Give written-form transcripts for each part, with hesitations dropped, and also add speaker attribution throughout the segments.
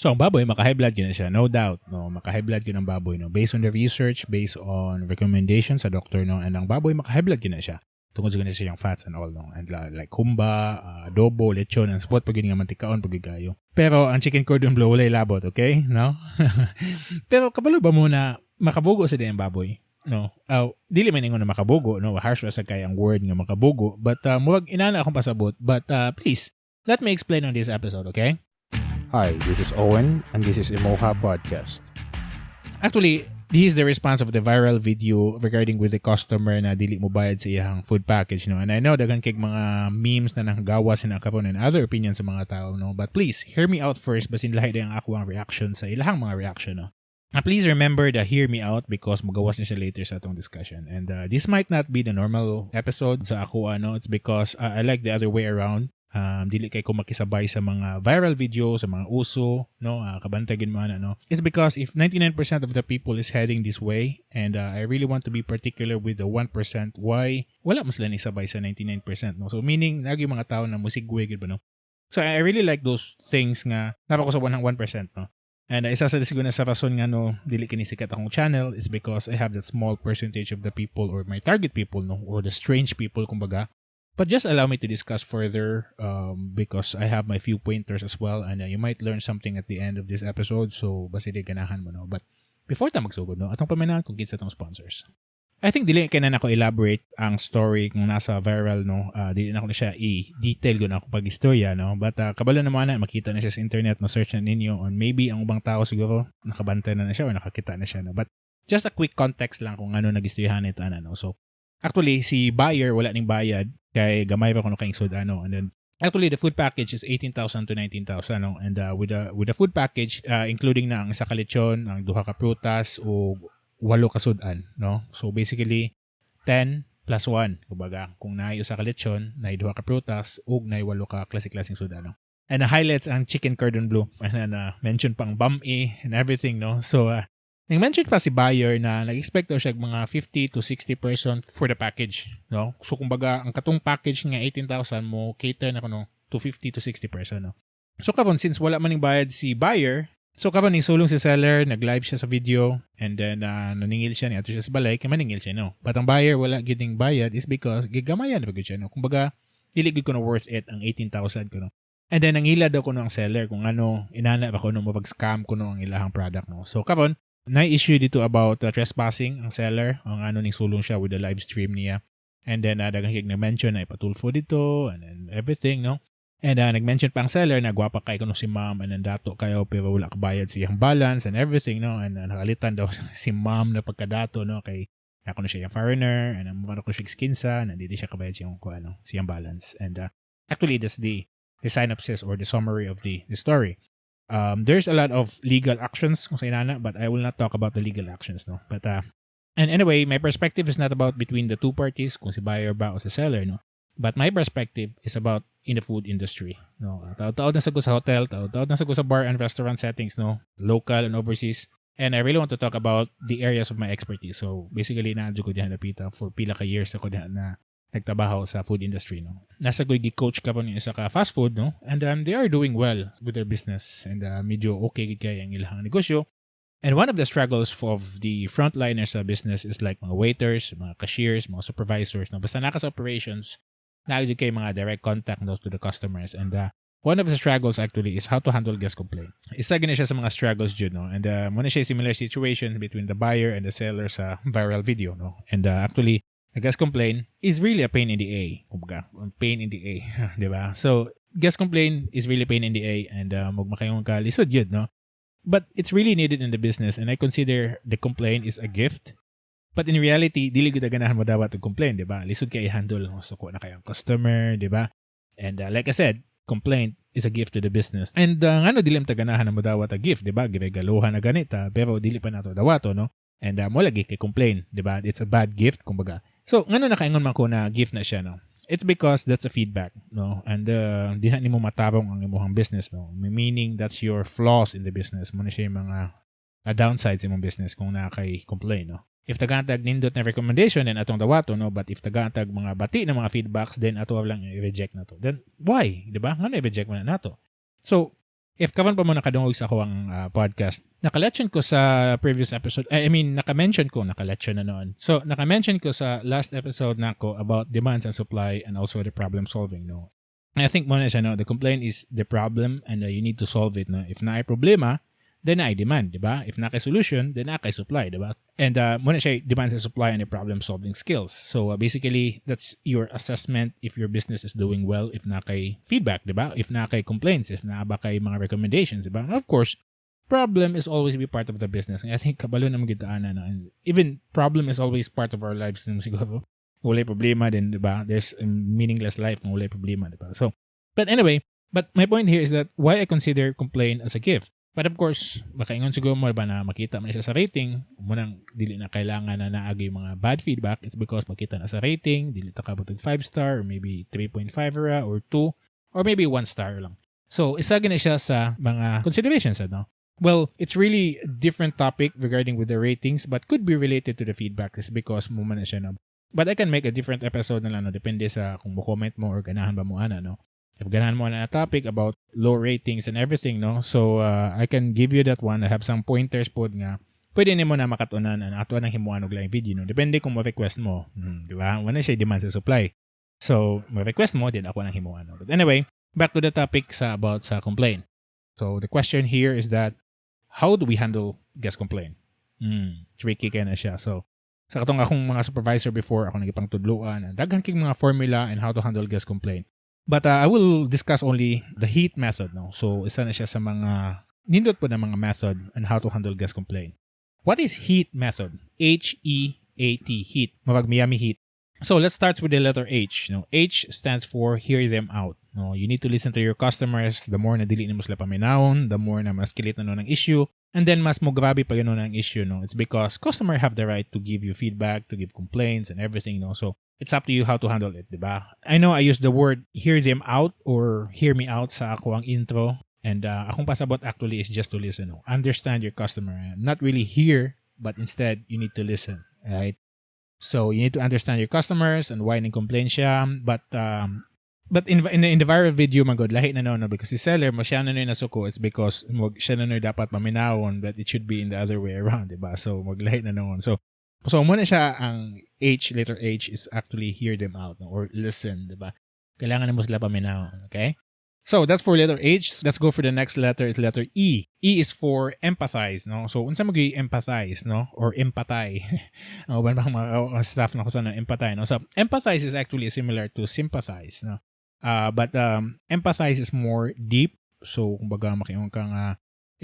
Speaker 1: So ang baboy, maka-high blood gyud na siya, no doubt, no? Maka-high blood gyud ang baboy, no? Based on the research, based on recommendations sa doctor, no? And ang baboy, maka-high blood gyud na siya. Tungod sa ganun siyang fats and all, no? And like humba, adobo, lechon, and spot pag nga mantikaon pag kayo. Pero ang chicken cordon bleu, walay labot, okay? No? Pero kabalo ba mo na makabugo sa ang baboy? No. Dili man ingon na makabugo, no? Harsh ra sa kay ang word nga makabugo, but murag inana akong pasabot. But please, let me explain on this episode, okay?
Speaker 2: Hi, this is Owen, and this is Emoha Podcast.
Speaker 1: Actually, this is the response of the viral video regarding with the customer na dili mo bayad sa iyang food package, no? And I know daghan kay mga memes na nanggawas na karon and other opinions sa mga tao, no? But please, hear me out first, basin lahi ang ako ang reaction sa ilahang mga reaction, no? And please remember to hear me out because magawas na siya later sa atong discussion. And this might not be the normal episode sa ako, ano? It's because I like the other way around. Dili kay ko makisabay sa mga viral video, sa mga uso, no? Kabantagin mo ana, no? It's because if 99% of the people is heading this way and I really want to be particular with the 1%, why wala mo sila nisabay sa 99%, no? So meaning lagi mga tao na musigwe gid ba, no? So I really like those things nga napa ko sa 1%, no? And isa sa siguro na sa rason nga no dili kini sikat akong channel is because I have that small percentage of the people or my target people, no, or the strange people kumbaga. But just allow me to discuss further because I have my few pointers as well and you might learn something at the end of this episode, so basi di ganahan mo, no. But before ta magsugod, no, atong paminahan kung kinsa atong sponsors. I think dili kay na nako elaborate ang story kung nasa viral, no. Dili na ko na siya i-detail ko na ako pag-istorya, no, but kabalo naman na makita na siya sa internet, no, search na ninyo on maybe ang ubang tao siguro nakabantay na siya or nakakita na siya, no. But just a quick context lang kung ano nagistoryahan ito ana, no. So actually, si buyer wala ning bayad kay gamay pa kuno kay sud ano, and then actually the food package is 18,000 to 19,000, no? And with the food package, including na ang isa ka lechon, ang duha ka prutas o walo ka sudan, no? So basically 10 plus 1, kumbaga kung naay usa ka lechon, naay duha ka prutas ug naay walo ka klase-klaseng sudan, no? And the highlights ang chicken cordon bleu and then mention pang bami and everything, no? So nag-mention pa si buyer na nag-expect daw siya mga 50 to 60 person for the package, no? So kumbaga ang katong package nga 18,000 mo cater na kuno to 50 to 60 person, no? So karon, since wala man ning bayad si buyer, so karon ni sulong si seller, nag-live siya sa video and then naningil siya, niadto siya sa balay kay maningil siya, no? But ang buyer wala gyud ning bayad is because gigamayan pa gyud siya, no? Kumbaga dili gyud kuno worth it ang 18,000 kuno. And then nangila daw kuno ang seller kung ano inana ba kuno mo scam kuno ang ilahang product, no? So karon na-issue dito about trespassing ang seller, ang ano ning sulong siya with the live stream niya. And then daghan kay na-mention na ipatulfo dito and then everything, no? And nag-mention pa ang seller na gwapa kay kuno si ma'am and then dato kayo pero wala ka bayad sa iyang balance and everything, no? And nakalitan daw si ma'am na pagkadato, no, kay ako na siya yung foreigner and mo ko siya skinsa na dili siya kabayad siyang ko ano siyang balance. And actually, that's the synopsis or the summary of the story. There's a lot of legal actions kung sa inana, but I will not talk about the legal actions, no? But and anyway, my perspective is not about between the two parties, kung si buyer ba o si seller, no? But my perspective is about in the food industry, no? Taod-taod na sa ko sa hotel, taod-taod na sa ko sa bar and restaurant settings, no? Local and overseas. And I really want to talk about the areas of my expertise. So basically, naa ko diha napita for pila ka years ako diha na nagtrabaho sa food industry, no? Nasa ko gi-coach karon yung isa ka fast food, no? And they are doing well with their business and medyo okay gid kay ang ilang negosyo. And one of the struggles of the frontliners sa business is like mga waiters, mga cashiers, mga supervisors, no? Basta naka sa operations, naa kay mga direct contact, no, to the customers. And one of the struggles actually is how to handle guest complaint. Isa gani siya sa mga struggles jud, no? And muna siya similar situation between the buyer and the seller sa viral video, no? And actually, the guest complaint is really a pain in the A. Kumbaga, pain in the A, di ba? So, guest complaint is really pain in the A and magmakayong kalisod yun, no? But it's really needed in the business and I consider the complaint is a gift. But in reality, dili gud ganahan mo dawat og complaint, di ba? Lisod kay i-handle, suko na kayong customer, di ba? And like I said, complaint is a gift to the business. And ngano dili ta ganahan na mo dawat a gift, di ba? Giregaluhan na ganita, pero dili pa nato dawato, no? And mo lagi kay complain, di ba? It's a bad gift, kumbaga. So, ngano nakaingon man ko na gift na siya, no? It's because that's a feedback, no? And di na nimo matarong ang imong business, no? Meaning that's your flaws in the business. Mo na siya yung mga downsides imong business kung naa kay complain, no? If tagaan tag nindot na recommendation, then atong dawato, no? But if tagaan tag mga bati na mga feedbacks, then ato lang i-reject na to. Then why, di ba? Ngano i-reject mo na nato? So, If karon pa mo nakadungog sa akoang podcast, naka-mention ko sa previous episode, I mean, naka-mention ko, naka-mention na noon. So, naka-mention ko sa last episode nako about demands and supply and also the problem solving, no? And I think mao na siya, no? The complaint is the problem and you need to solve it, no? If naay problema, then naay demand, di ba? If naa kay solution, then naa kay supply, di ba? And mao na siya demand and supply and the problem solving skills. So basically, that's your assessment if your business is doing well, if naa kay feedback, di ba? If naa kay complaints, if naa ba kay mga recommendations, di ba? And of course, problem is always be part of the business. And I think kabalo na gyud ta ana, no? And even problem is always part of our lives siguro. Kung walay problema din, di ba? There's a meaningless life kung walay problema, di ba? So, but anyway, but my point here is that why I consider complaint as a gift. But of course, makaingon siguro mo ba na makita man siya sa rating, mao nang dili na kailangan na naagi mga bad feedback. It's because makita na sa rating, dili ta kaabot 5 star or maybe 3.5 ra or 2 or maybe 1 star lang. So, isa gani siya sa mga considerations, ano? Well, it's really a different topic regarding with the ratings, but could be related to the feedback is because mao man na siya, no? But I can make a different episode na lang, no? Depende sa kung mo comment mo or ganahan ba mo ana, no? If ganahan mo na topic about low ratings and everything, no? So, I can give you that one. I have some pointers pod nga pwede nimo na makatunan ang ato nang himuan og laing video, no? Depende kung mo request mo. Di ba? Wala siya demand sa supply. So, mo request mo, din ako nang himuan, no? But anyway, back to the topic sa about sa complaint. So, the question here is that how do we handle guest complaint? Tricky kay na siya. So, sa katong akong mga supervisor before, ako nagipang tudluan, daghan kay mga formula and how to handle guest complaint. But I will discuss only the HEAT method, no? So, isa na siya sa mga nindot pod na mga method on how to handle guest complaint. What is HEAT method? H-E-A-T, HEAT. Murag Miami Heat. So, let's start with the letter H. No? H stands for hear them out. No? You need to listen to your customers. The more na dili nimo sila paminawon, the more na mas kilit na no ng issue, and then mas mo grabe pa gano'n ang issue, no? It's because customer have the right to give you feedback, to give complaints and everything, no? So, it's up to you how to handle it, di ba? I know I use the word "hear them out" or "hear me out" sa akoang intro. And akong pasabot actually is just to listen. No? Understand your customer. Not really hear, but instead you need to listen, right? So you need to understand your customers and why ning complain siya. But in the viral video man gud, lahi na no, because the seller mo siya na no nasuko, it's because mo siya na no dapat paminawon, but it should be in the other way around, di ba? So maglahi na noon. So mao na siya ang H, letter H is actually hear them out, no? Or listen, di ba? Kailangan na mo sila paminawon, okay? So that's for letter H. Let's go for the next letter. It's letter E. E is for empathize, no? So unsa mo empathize, no? Or empathy. Ang uban pa mga staff na ko sa empathy, no? So empathize is actually similar to sympathize, no? But empathize is more deep. So kumbaga makiingon ka nga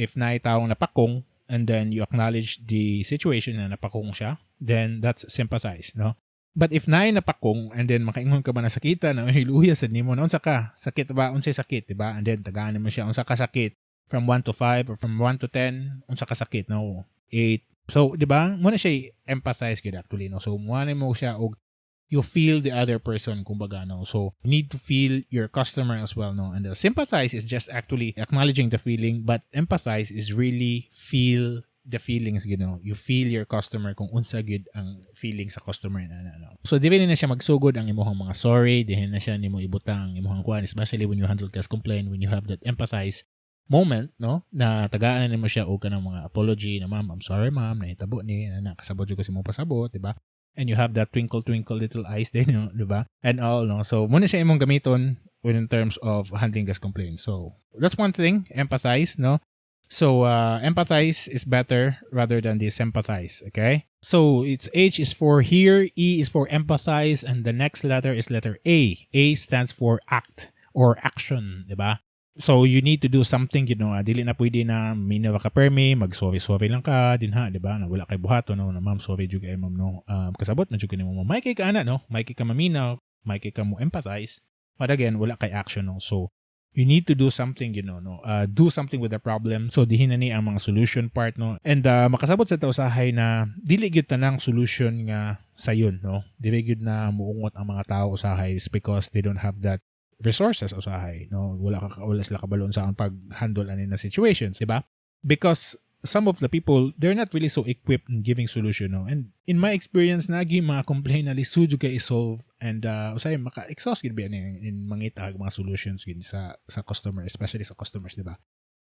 Speaker 1: if naay taong napakong and then you acknowledge the situation na napakong siya, then that's sympathize, no? But if naay napakong and then makaingon ka ba na sakita na hiluya sa nimo, no, unsa ka? Sakit ba? Unsay sakit, di ba? And then tagaan mo siya unsa ka sakit from 1 to 5 or from 1 to 10, unsa ka sakit, no? 8. So, di ba? Mao na siya empathize gid actually, no? So, mo mo siya og you feel the other person, kumbaga, no? So, you need to feel your customer as well, no? And the sympathize is just actually acknowledging the feeling, but empathize is really feel the feelings. You feel your customer kung unsa gid ang feeling sa customer na no. So dili na siya magsugod ang imong mga sorry, dili na siya nimo ibutang ang imong kuan, especially when you handle guest complaint, when you have that empathize moment, no, na tagaan na nimo siya og kanang mga apology na, "Ma'am, I'm sorry, ma'am, nahitabo ni na, kasabot jud ko sa imong pasabot," di ba? And you have that twinkle twinkle little eyes din, no, di ba? And all, no. So mao na siya imong gamiton when in terms of handling guest complaints. So that's one thing, empathize, no? So empathize is better rather than the sympathize. Okay. So it's H is for hear, E is for empathize, and the next letter is letter A. A stands for act or action, di ba? So you need to do something. Dili na pwede na minaw ka permi, mag-sorry-sorry lang ka din ha, di ba? Na wala kay buhaton, no, na, "Ma'am, sorry jud kay ma'am, no. Kasabot na jud nimo." May kay ka ana, no? May kay ka maminaw, may kay ka mo empathize. But again, wala kay action, no. So you need to do something, no? Do something with the problem. So dihin na ni ang mga solution part, no? And makasabot sa usahay na dili gyud tanang solution nga sayon, no? Dili gyud na muungot ang mga tao usahay is because they don't have that resources usahay, no? Wala sila kabalon sa ang pag-handle ani na situations, di ba? Because some of the people, they're not really so equipped in giving solution, no? And in my experience, nagi mga complaint na lisod jud kay i-solve and usahay maka-exhaust gid ba in mangita og mga solutions gid sa customer, especially sa customers, di ba?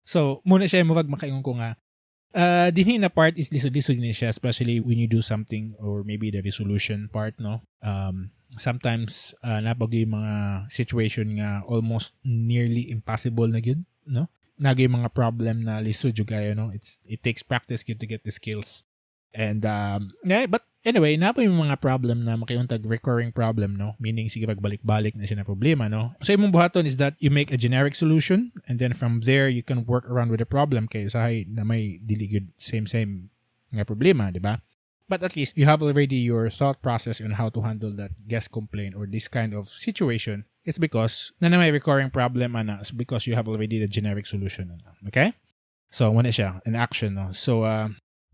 Speaker 1: So, mao na siya murag makaingon ko nga dinhi na part is lisod-lisod ni siya, especially when you do something or maybe the resolution part, no? Sometimes naa gyuy mga situation nga almost nearly impossible na gyud, no? Naa gyuy mga problem na lisod jud kayo, no? It takes practice gyud to get the skills. And yeah, but anyway, naa poy mga problem na makaingon tag recurring problem, no? Meaning sige pagbalik-balik na siya na problema, no? So imong buhaton is that you make a generic solution and then from there you can work around with the problem kay usahay na may dili gyud same same nga problema, di ba? But at least you have already your thought process on how to handle that guest complaint or this kind of situation. It's because naa na may recurring problem ana, it's because you have already the generic solution ana. Okay? So mao na siya an action, no?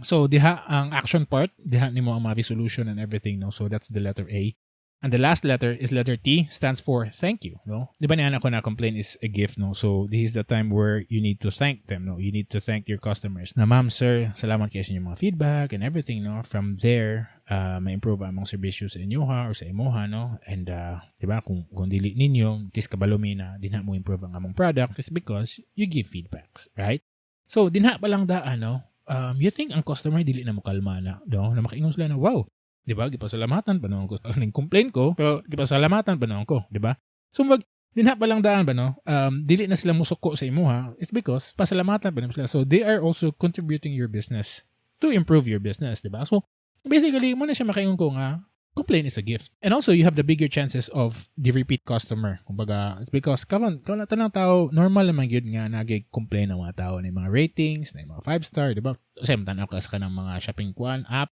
Speaker 1: So diha ang action part, diha nimo ang mga resolution and everything, no? So that's the letter A. And the last letter is letter T, stands for thank you, no? Di ba niana ko na complaint is a gift, no? So this is the time where you need to thank them, no? You need to thank your customers. Na ma'am, sir, salamat kayo sa inyong mga feedback and everything, no? From there, ma-improve ang among serbisyo sa inyoha or sa imoha, no? And, di ba, kung dili ninyo, tis kabalo mi na dinha mo improve ang among product is because you give feedbacks, right? So, dinha pa lang daan, no? You think ang customer dili na mo kalma na, no? Na makaingon sila na, "Wow, di ba? Gipasalamatan pa noon ko. Ning complain ko, pero gipasalamatan pa noon ko," di ba? So mag dinha pa lang daan ba, no? Dili na sila musuko sa imuha. It's because pasalamatan pa naman sila. So they are also contributing your business to improve your business, di ba? So basically, mao na siya makaingon ko nga complaint is a gift. And also, you have the bigger chances of the repeat customer. Kumbaga, it's because karon karon tanang tao, normal naman gyud nga nagig-complain ang mga tao na mga ratings, na mga 5 star, di ba? Kasi tanaw ka sa kanang mga shopping kuan app,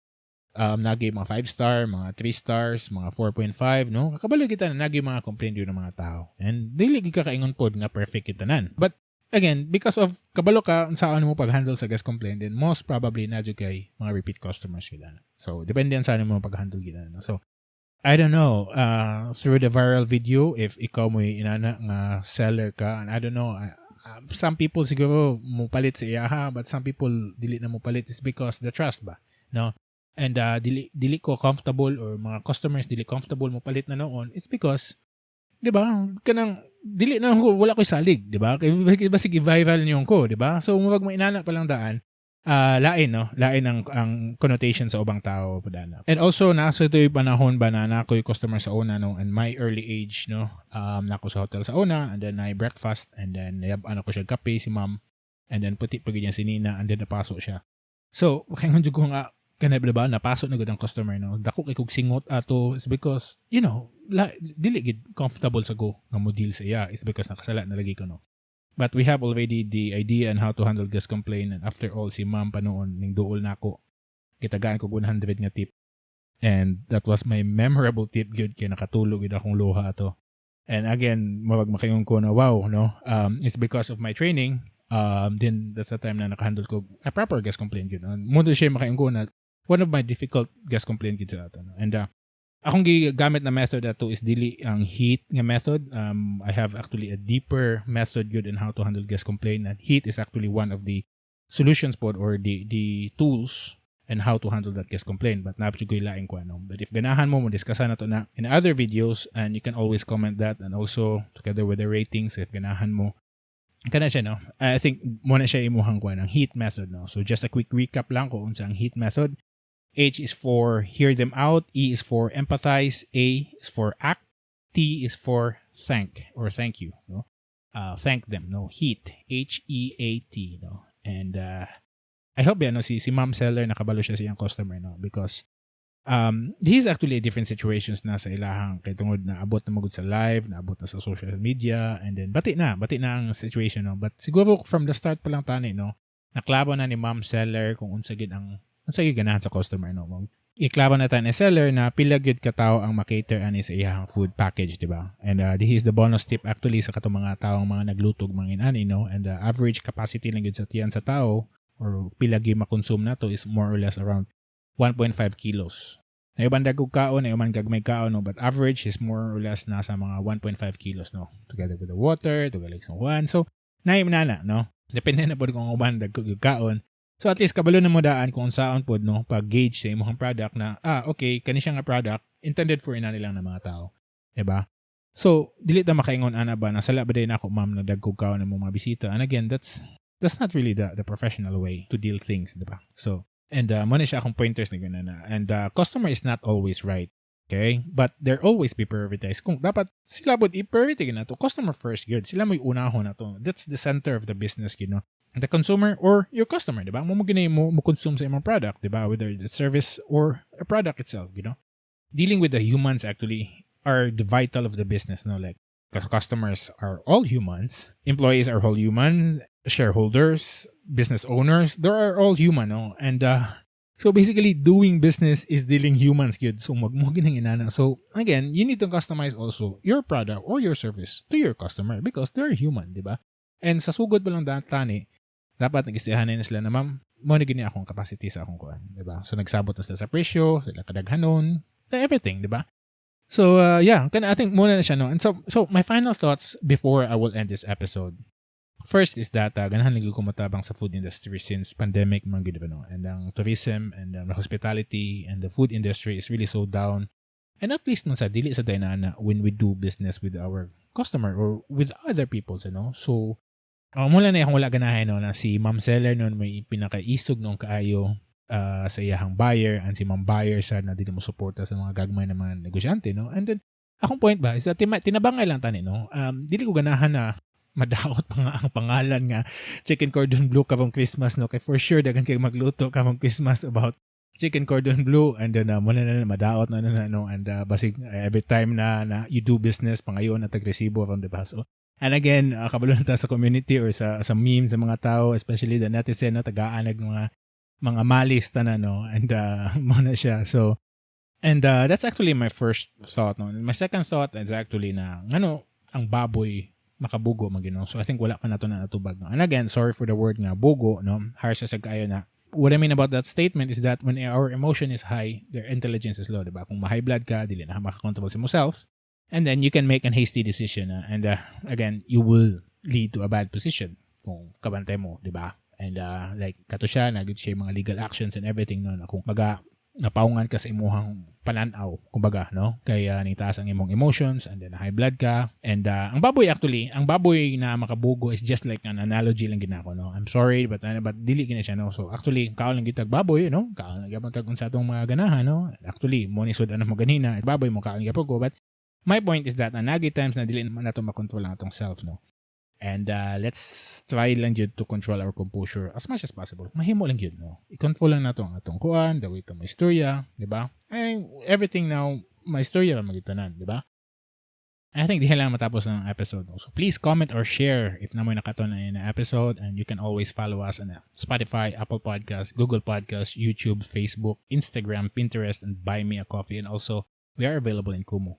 Speaker 1: naa gyuy mga 5 star, mga 3 stars, mga 4.5, no? Kakabalo kita na naa gyuy mga complaint gyud ng mga tao. And dili gyud ka kaingon pod nga perfect kita tanan. But again, because of kabalo ka unsaon mo pag-handle sa guest complaint, then most probably naa jud kay mga repeat customers kita. So, depende yan sa ano mo pag-handle kita. No? So, I don't know, through the viral video, if ikaw mo inana nga seller ka, and I don't know, some people siguro mo palit sa iyaha, but some people dili na mo palit is because the trust ba, no? And dili ko comfortable or mga customers dili comfortable mo palit na noon, it's because, di ba, kanang dili na ko, wala ko'y salig, di ba? Kay basig viral niyo ko, di ba? So murag mo inana pa lang daan, lain, no? Lain ang connotation sa ubang tao padana. And also nasa ito yung panahon ba na nako yung customer sa una, no, and my early age, no, nako sa hotel sa una and then I breakfast and then ano ko siya kape si ma'am and then puti pa ganyan si Nina and then napaso siya. So, kaya nga ko nga kanay ba napaso na gud ang customer, no? Dako kay kog singot ato is because dili gid comfortable sa go nga mo deal sa iya is because nakasala na lagi ko, no? But we have already the idea on how to handle guest complaint, and after all, si ma'am pa noon ning duol nako, gitagaan ko 100 nga tip and that was my memorable tip gyud kay nakatulog gid akong luha ato. And again, murag makaingon ko na wow, no? It's because of my training. Then that's the time na nakahandle ko a proper guest complaint gyud. Mo siya makaingon ko na one of my difficult guest complaint gyud sa ato, no? And akong gigamit na method ato is dili ang heat nga method. I have actually a deeper method gyud in how to handle guest complaint, and heat is actually one of the solutions pod or the tools and how to handle that guest complaint. But naa ko laing ko ano. But if ganahan mo, mo discuss na to na in other videos and you can always comment that and also together with the ratings if ganahan mo. Kana siya, no? I think mo na siya imuhang kuan ang heat method, no? So just a quick recap lang ko unsa ang heat method. H is for hear them out, E is for empathize, A is for act, T is for thank or thank you, no? Thank them, no? Heat, H E A T, no? And I hope yan, no, si Ma'am Seller nakabalo siya sa iyang customer, no? Because this is actually a different situations na sa ilahang kay tungod na abot na magud sa live, naabot na sa social media, and then bati na ang situation, no? But siguro from the start pa lang tani, no? Naklaro na ni Ma'am Seller kung unsa gyud ganahan sa customer, no? Iklaro na ta ni seller na pila gyud ka tawo ang makater ani sa iyang food package, di ba? And this is the bonus tip actually sa katong mga taong mga naglutog mga inani, no? And the average capacity lang gyud sa tiyan sa tao or pila gyud makonsume nato is more or less around 1.5 kilos. Na uban dagkog kaon, na uban gagmay kaon, no? But average is more or less nasa mga 1.5 kilos, no? Together with the water, together with one. So, naim na na, no? Depende na pod kung uban dagkog kaon. So at least kabalo na mo daan kung saan pod, no, pag gauge sa imong product na okay, kani siya nga product intended for inani lang ng mga tao. 'Di ba? So dili ta makaingon ana ba nasala ba din ako, ma'am, na dagkog kaon ng mga bisita. And again, that's That's not really the professional way to deal things, di ba? So, and mao na siya akong pointers na gana na. And the customer is not always right. Okay? But they're always be prioritized. Kung dapat sila pud i-priority na to, customer first gyud. Sila mo'y unahon na to. That's the center of the business. The consumer or your customer, di ba? Mao mo mo consume sa imong product, di ba? Whether it's service or a product itself. Dealing with the humans actually are the vital of the business, no? Like, because customers are all humans, employees are all human, shareholders, business owners, they are all human, no? And so basically, doing business is dealing humans gyud. So mag mo ginang inana. So again, you need to customize also your product or your service to your customer because they're human, di ba? And sa sugod pa lang tani, dapat nag-istihanan na sila na, "Ma'am, mao na gini akong capacity sa akong kuan," di ba? So nagsabot na sila sa presyo, sila kadaghanon, everything, di ba? So yeah, I think mao na siya, no. And so my final thoughts before I will end this episode. First is that ganahan lagi ko motabang sa food industry since pandemic man gid ba, no. And ang tourism and the hospitality and the food industry is really so down. And at least man sa dili sa na when we do business with our customer or with other people. So mao na akong wala ganahan, no, na si Ma'am Seller noon may pinakaisog noong kaayo sa iyahang buyer and si Ma'am Buyer sa na dili mo suporta sa mga gagmay na mga negosyante, no. And then akong point ba is that tinabangay lang tani, no. Dili ko ganahan na madaot pa nga ang pangalan nga Chicken Cordon Bleu karong Christmas, no, kay for sure daghan kay magluto karong Christmas about Chicken Cordon Bleu and then mao na na madaot na na, na, no. And basig every time na you do business, pangayon at resibo ron, di ba? So and again, kabalo na ta sa community or sa memes sa mga tao, especially the netizen, no, tagaan nag mga malis tanan, no. And mao na siya. So and that's actually my first thought, no. And my second thought is actually na ngano ang baboy makabugo man gyud, no? So I think wala pa nato na natubag, no. And again, sorry for the word nga bugo, no. Harsh sa kaayo na. What I mean about that statement is that when our emotion is high, their intelligence is low, diba? Kung ma-high blood ka, dili na ka makakontrol sa self, and then you can make an hasty decision, and again, you will lead to a bad position kung kabantay mo, diba? And like kato siya, nagit siya yung mga legal actions and everything, no, na kung baga napaungan ka sa imuhang pananaw, kumbaga, no? Kaya nitaas ang imong emotions and then high blood ka. And ang baboy actually, ang baboy na makabugo is just like an analogy lang ginako, no? I'm sorry, but dili gina siya, no? So actually, kaon lang gitag baboy, no? Kaon lang gyapon tag unsa atong mga ganahan, no? Actually, mo ni sud ano mo ganina, baboy mo kaon gyapon ko, but my point is that nagi times na dili naman nato makontrol ang atong self, no? And let's try lang jud to control our composure as much as possible. Mahimo lang jud, no? I-control lang nato ang atong kuan, the way to may istorya, di ba? And everything now, may istorya ra magitanan, di ba? I think diha lang matapos ng episode, no? So please comment or share if namoy nakaton na na episode, and you can always follow us on Spotify, Apple Podcasts, Google Podcasts, YouTube, Facebook, Instagram, Pinterest, and Buy Me a Coffee. And also, we are available in Kumu.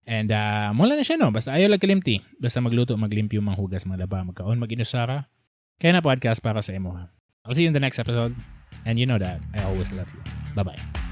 Speaker 1: And mao na siya, no. Basta ayaw lang kalimti. Basta magluto, maglimpyo, manghugas, maglaba, magkaon, mag-inusara. Kaya na podcast para sa imo, ha. I'll see you in the next episode. And you know that I always love you. Bye-bye.